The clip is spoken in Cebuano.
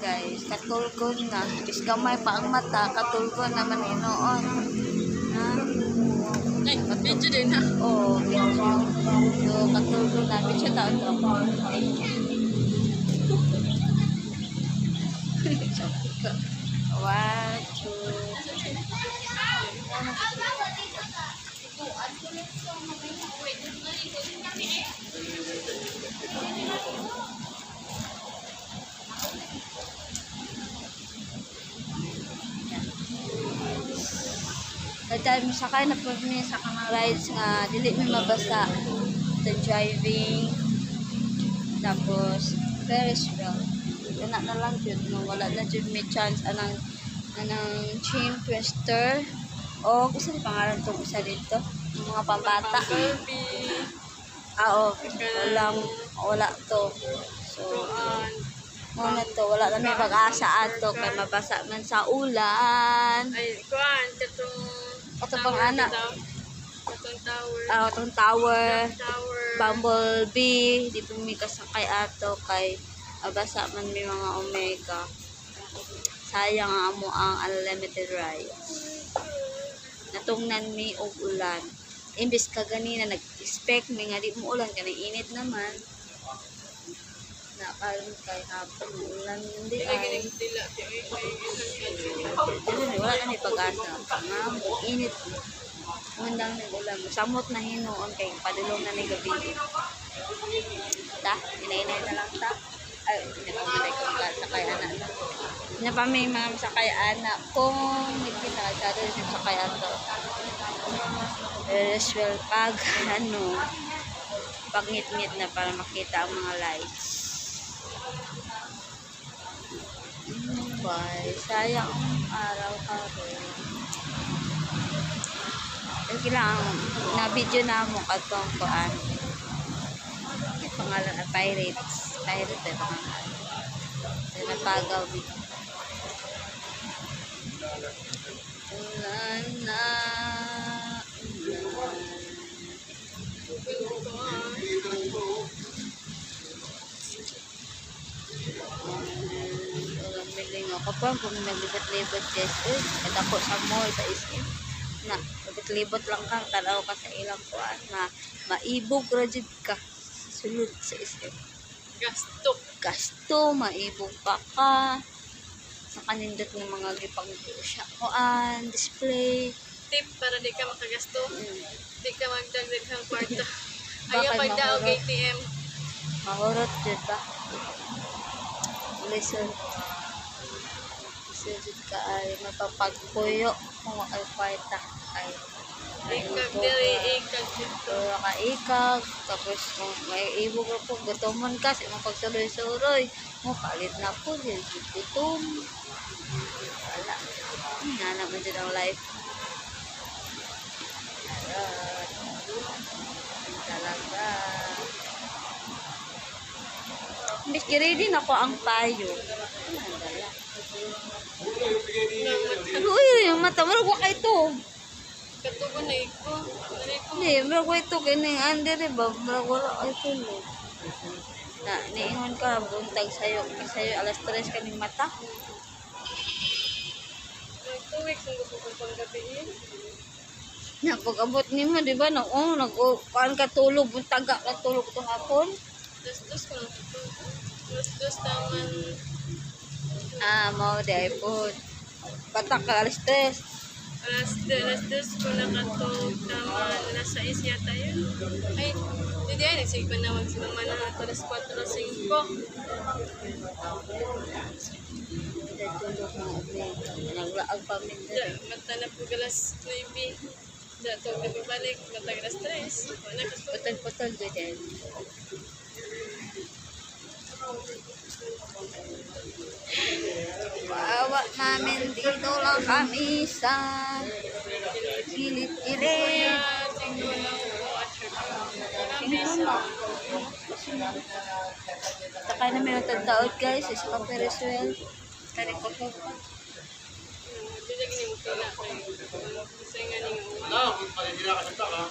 Guys, katulgon na. Is gamay pa ang mata, katulgon naman hinuon. Ha? Ay, video din na. Oo, medyo. So, katulgon na. Medyo taon to ako. One, two, three. Kaya sakay na po mi sa kanang rides nga dili mi mabasa the driving, tapos Ferris wheel. Kana na lang jud, no, wala na jud may chance anang anang chain twister o gusto ni pangalan tong usa dito, yung mga pambata. Bumblebee. Ah, oh, walang wala to, so Kuan. mo na to, wala na may pag-asa ato kay mabasa man sa ulan. Ay, kuan. Katong Kato pang tower ana. bitaw. Katong tower. Ah, atong tower. Tower. Bumblebee, di po mi kasakay ato kay mabasa man mi mga omega. Sayang ang amo ang unlimited rides. Natungnan mi og ulan. Imbis ka ganina nag-expect mi nga di mo ulan kanang init naman. Na karon kay hapon ulan di Dili ay. ginig dila. Di ay kay isang Dili, wala na may pag-asa. Nga, init. Undang ng ulan. Samot na hinuon kay padulong na ni gabi. Ta, inainay na lang ta. Ay, hindi pa man kung sakay ana na. Hindi pa may mga sakay ana. Kung nagkita ka sa ato, sakay ato. Ferris wheel pag ano, pagngit-ngit na para makita ang mga lights. Bye. Sayang ang araw karon. Okay lang, na video na mo katong kuan. Ay, pangalan na Pirates. Pirate ay pangalan. Sa napagaw video. Ulan na. Ulan. Ulan milingo. Kapag kung naglibot-libot guys, eh, kadako sa mall, sa SM. Na, libot-libot lang ka, tanaw ka sa ilang kuan na maibog ra jud ka sa sulod sa SM. Gasto. Gasto, maibog pa ka. Sa kanindot ng mga gipang siya kuan, display. Tip para di ka makagasto. Di ka magdagdag ng kwarta. Baka Ayaw pagdaog mahurot. ATM. Mahurot jud ba? Listen. Listen jud ka ay mapapagpuyo kung ay kwarta kay Ikag maibog diri, ka. ikag dito. So, nakaikag, tapos kung may ibog ka po, gutomon ka, sa imong pagsuroy-suroy, mo palit na po, di jud gutom. Wala. Nga naman dyan ang life. Charot. Talaga. Imbis ready na ko ang payo. Ano ang dala? Uy, yung mata, murag wa kay to. Katugo na iko. Diri ko. Hindi, murag wa ito kini under ba, murag wala kay tulog. Na niingon ka buntag sayo, sayo alas 3 kaning mata. Mag 2 weeks ang gusto kong panggabiin. Na pag-abot nimo, di ba? Nag oh, nag oh, kuan ka tulog, buntaga ka tulog itong hapon. Alas 2 ko lang ito. Alas 2 taman. Ah, mao di ay po. Batak ka alas 3. Alas 2 ko nakatog taman. Alas 6 yata yun. Ay, hindi ay. Nagsige pa na si mama na ato alas 4 5. Hindi tulog ng ubi. Naglaag pa min Da, mata na po alas 9. Da, tog na pabalik. Mata alas 3. Wala ka to. Putol-putol jud din. Bawa namin dito lang kami sa gilid-gilid. Kuya, 5 lang po. At sure. Sakay namin ang tagtaod guys, isa ka Ferris wheel. Kani ko po. Hindi na gini mo pila. Kasi nga ning Ah, kung paninira ka sa taka.